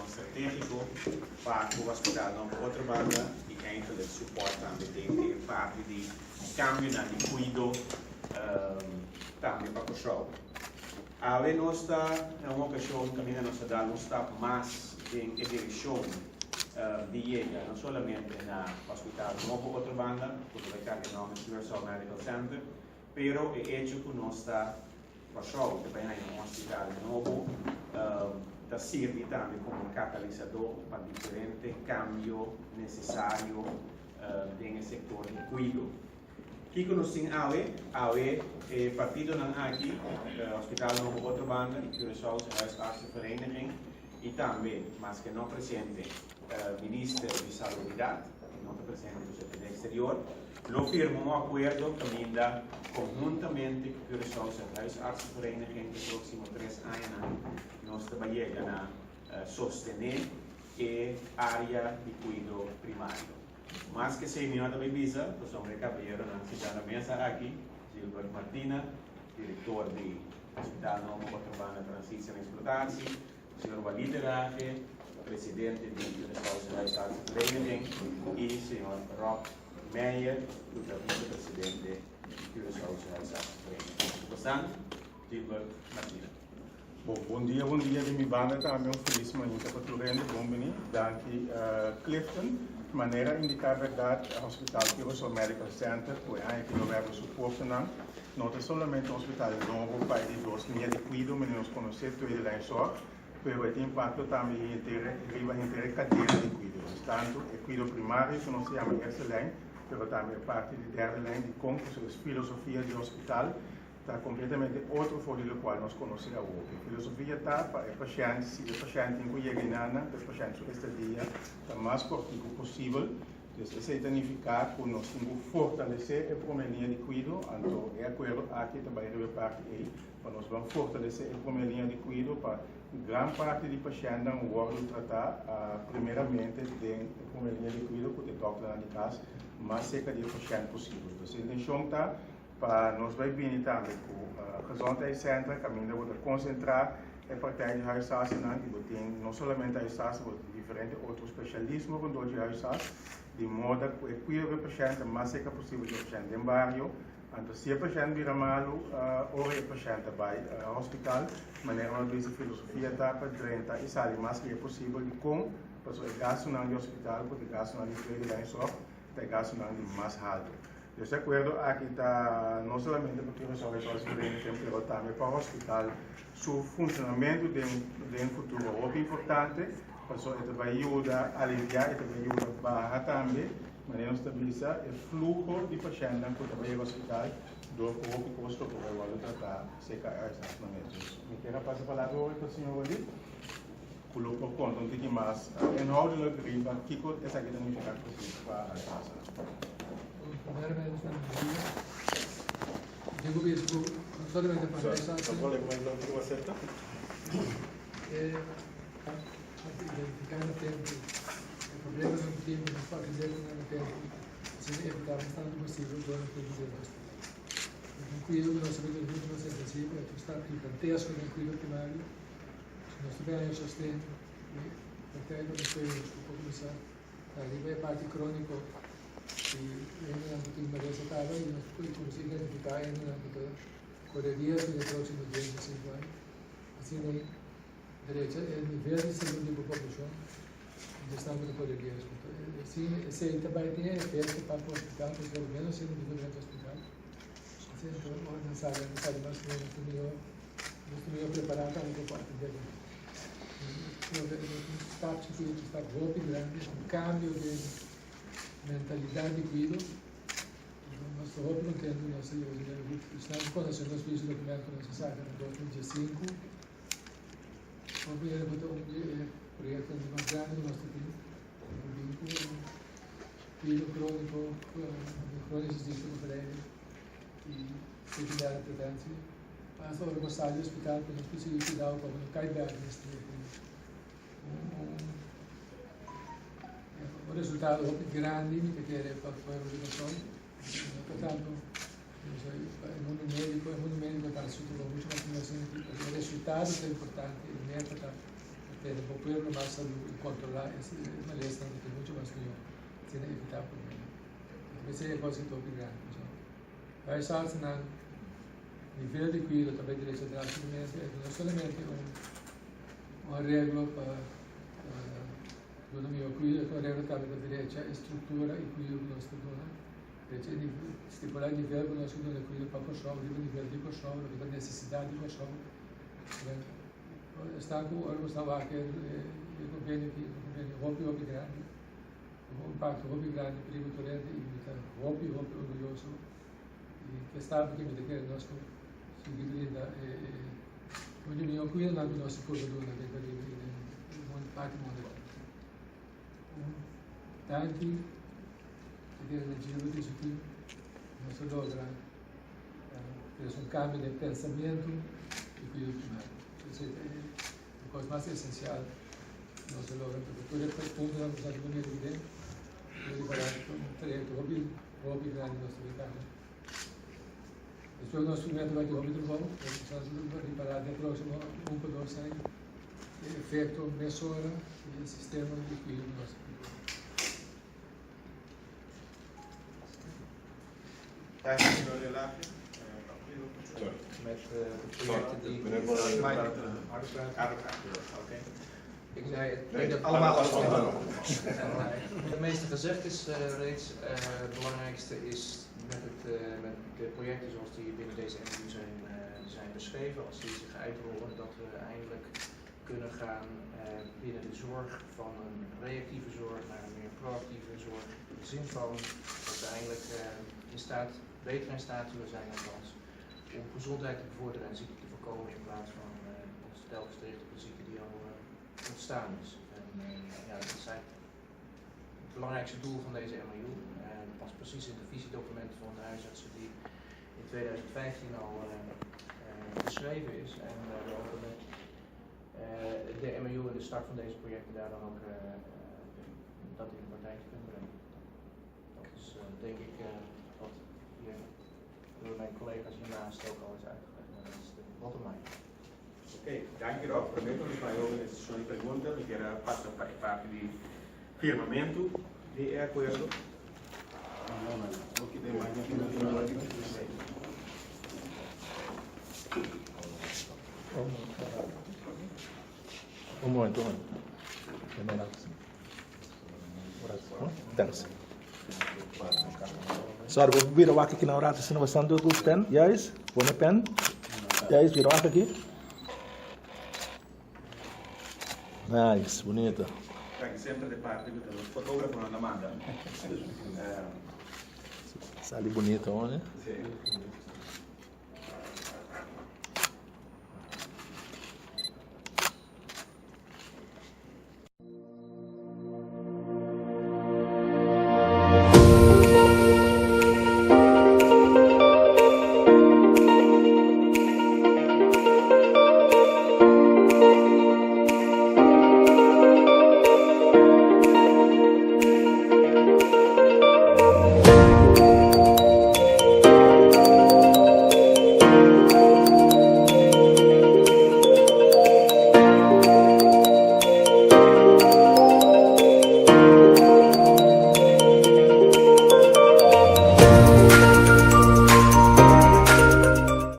Vision Strategico pa cu Hospital Nobo Otrobanda y eigenlijk support tambe den e parti di cambionan di cuido tambe pa Corsou. Awe nos ta na un ocasion caminda nos ta dal un stap mas den e direccion di yega no solamente na Hospital Nobo Otrobanda cu ta bay carga e nomber Curaçao Medical Center, pero e hecho cu nos ta Kòrsou ta bai haña un hospital nobo ta sirbi tambe komo katalisadó pa diferente kambio nesesario den e sektor di kuido. Kiko nos tin awe? Awe e partidonan aki, Hospital Nobo Otrobanda i Curaçaose Huisartsenvereniging i tambe, maske no presente, Minister di Salubridat, no ta presente pasobra e ta den exterior, lo firma un akuerdo kaminda konhuntamente ku Curaçaose Huisartsenvereniging e próksimo tres añanan nos ta bai yega na sostené e área di kuido primario. Mas ke esei mi no ta bai bisa pasobra e kabayeronan sintá na mesa aki, Gilbert Martina, direktor di Hospital Nobo Otrobanda Transitie en Explotatie, Señor Walid Rage, presidente di Curaçaose Huisartsenvereniging y señor Rob Meijer, cu ta vicepresidente di Curaçaose Huisartsenvereniging. Bosan, Gilbert Martina. Bon, bon dia, bon dia di mi banda tambe un felis mainta pa tur hende, bon bini. Danki Clifton. Manera indica berdad Hospital Curaçao Medical Center cu e aña aki lo webber su portanan No ta solamente un hospital nobo pa e di dos liña di kuido manera nos konosé, tweede lijn zorg, pero e tin impakto tambe henter riba henter e kadena di kuido. Dus tantu e kuido primario ku nos ta yama eerste lijn, pero tambe e parti di derde lijn dikon pasobra e filosofia di hospital ta kompletamente otro for di lokual nos konosé awor. E filosofia ta pa e pashènt, si e pashènt tin ku yega einan, pa e pashènt su estadia ta mas kòrtiku posibel. Dus esei ta nifiká ku nos tin ku fortalesé e promé liña di kuido, anto e akuerdo aki ta bai riba e parti ei pa nos ban fortalesé e promé liña di kuido pa gran parti di pashèntnan wòrdu tratá primeramente den e promé liña di kuido ku ta e dòkternan di kas mas serka di e pashènt posibel. Dus e intenshon ta Pa nos bai bini tambe ku gezondheidscentra kaminda bo ta konsentrá e praktijk di huisartsennan i bo tin no solamente huisarts bo tin diferente otro spesialismo rondó di huisarts di moda ku e kuido ku e pashènt ta mas serka posibel di e pashènt den bario. Anto si e pashènt bira malu ora e pashènt ta bai hospital manera nos bisa filosofia ta pa drenta i sali mas lihé posibel dikon pasobra e gastunan di hospital ku ta e gastunan di tweede lijn zorg ta e gastunan di mas haltu. E akuerdo aki ta no solamente pa Curaçao Resource Vereniging, pero tambe pa hospital su funcionamento den futuro hopi importante, pasobra e ta bay yuda alivia, e ta bay yuda baha tambe, manera nos ta bisa, e fluho di pashentnan cu ta bay hospital door cu hopi cos lo por bay wordo trata cerca e huisarts nan mes. Dus mi kier a pasa palabra hopi pa señor Walid cu lo por conta un tiki mas inhoudelijk riba kico esaki ta nifica precies pa huisartsen. Primeramente, bom dia. Digo mesmo, no solamente para essa, é identificar no tempo, o problema no tempo, não pode dizer no tempo, se evitar o tanto possível durante o dia do hospital. Un cuido que nós sabemos muito mais sensível, é que está gigantesco no cuido primário, se nós tivermos sostém, até no para começar. Ta riba e parti króniko di hendenan ku tin malesa kaba i nos por kuminsá identifiká hendenan ku ta kore riesgo den e próksimo dies o sinku aña. Asina ei drecha e nivel di salud di bo poblashon di esnan ku ta kore riesgo. Asina esei ta bai tin e efekto pa ku hospital pasobra lo ménos hende tin ku drenta hospital. Asina ta ora nan sali nan ta sali mas menos ta mihó nos ta mihó prepará tambe pa por atendé nan. Un stap chikitu, un stap hopi grandi, un kambio den mentalidat di kuido. Nos ta hopi kontentu, nos ta yega dinero hopi. Esnan ku konosé nos bishi dokument ku nos a saka na 2015, hopi hende ku ta un di e proyektonan di mas grandi ku nos ta tin. Nos bin ku kuido króniko, kronische ziekte begeleiding i secundaire preventie. Hasta ora bo sali di hospital ku nos por sigui kuidau pa bo no kai bek den esaki un resultado hopi grandi mi ta kere pa pueblo di Kòrsou no ta tantu pa e mundu mediko e mundu mediko ta hasi su trabou muchu mas mihó sin e resultado ta importante e meta ta. tene bo pueblo mas salú i kontrolá e malesnan ku ta muchu mas mihó asina evitá problema. Esei e kos ki ta hopi grandi. Huisartsennan nivel di kuido ta bai derecha drásticamente, e no solamente un un areglo pa duna mihó kuido, e ta un areglo tambe pa derecha e struktura i kuido ku nos ta duna, derecha e stipulá e nivel ku nos ta duna kuido pa Kòrsou, riba nivel di Kòrsou, loke ta nesesidat di Kòrsou. Esnan ku ora ku esnan wak e konvenio aki, e konvenio hopi hopi grandi. Un impacto hopi grandi pa riba Torrente y mi ta hopi hopi orguyoso y ke stap aki mi ta kere nos por sigui brinda e un di miho cuidanan cu nos por duna den Caribe y den parti mundo aki. Un danki ta kere na Gilbert y su team nos a logra trece un cambio den pensamiento di cuido primario. Esey ta e cos mas esencial. Nos a logra porque tur e puntonan ku nos a pone riba den, nos a ripará ku un trayekto hopi hopi grandi nos ta bin kaba. Despues nos primer ta bai tin hopi trabou, pero nos a ripará den próksimo un pa dos aña e efekto mesora di e sistema di kuido ku nos ta pone. Danki señor Delapio. Met de projecten die. Ik zei, ik denk dat allemaal allemaal. Het meeste gezegd is reeds. Het belangrijkste is met, het, met de projecten zoals die binnen deze MOU zijn, zijn beschreven, als die zich uitrollen, dat we eindelijk kunnen gaan binnen de zorg van een reactieve zorg naar een meer proactieve zorg. In de zin van dat we eindelijk in staat, beter in staat zullen zijn althans, om gezondheid te bevorderen en ziekte te voorkomen in plaats van ons telkens te richten op de ziekte die al ontstaan is. En ja, dat is eigenlijk het belangrijkste doel van deze MOU. Dat past precies in het visiedocument van de huisartsen die in 2015 al beschreven is. En we hopen met de MOU en de start van deze projecten daar dan ook dat in de praktijk te kunnen brengen. Dat is denk ik wat hier door mijn collega's hiernaast ook al is uitgelegd. Maar dat is de bottom line. Ok, danki Rob. Promé ku nos bai over na e seshon di pregunta, mi kier a pasa pa e parti di firmamentu di e akuerdo. Un momento, un momento. Thanks. Sorry, bo bira wak aki na un rato asina bastante ku pen. Juist, pone pen. Juist, bira wak aki. Nice, bonito. Kijk, semper de parte ku ta los fotógrafonan ta manda. Sali bonito, hoor. Sí.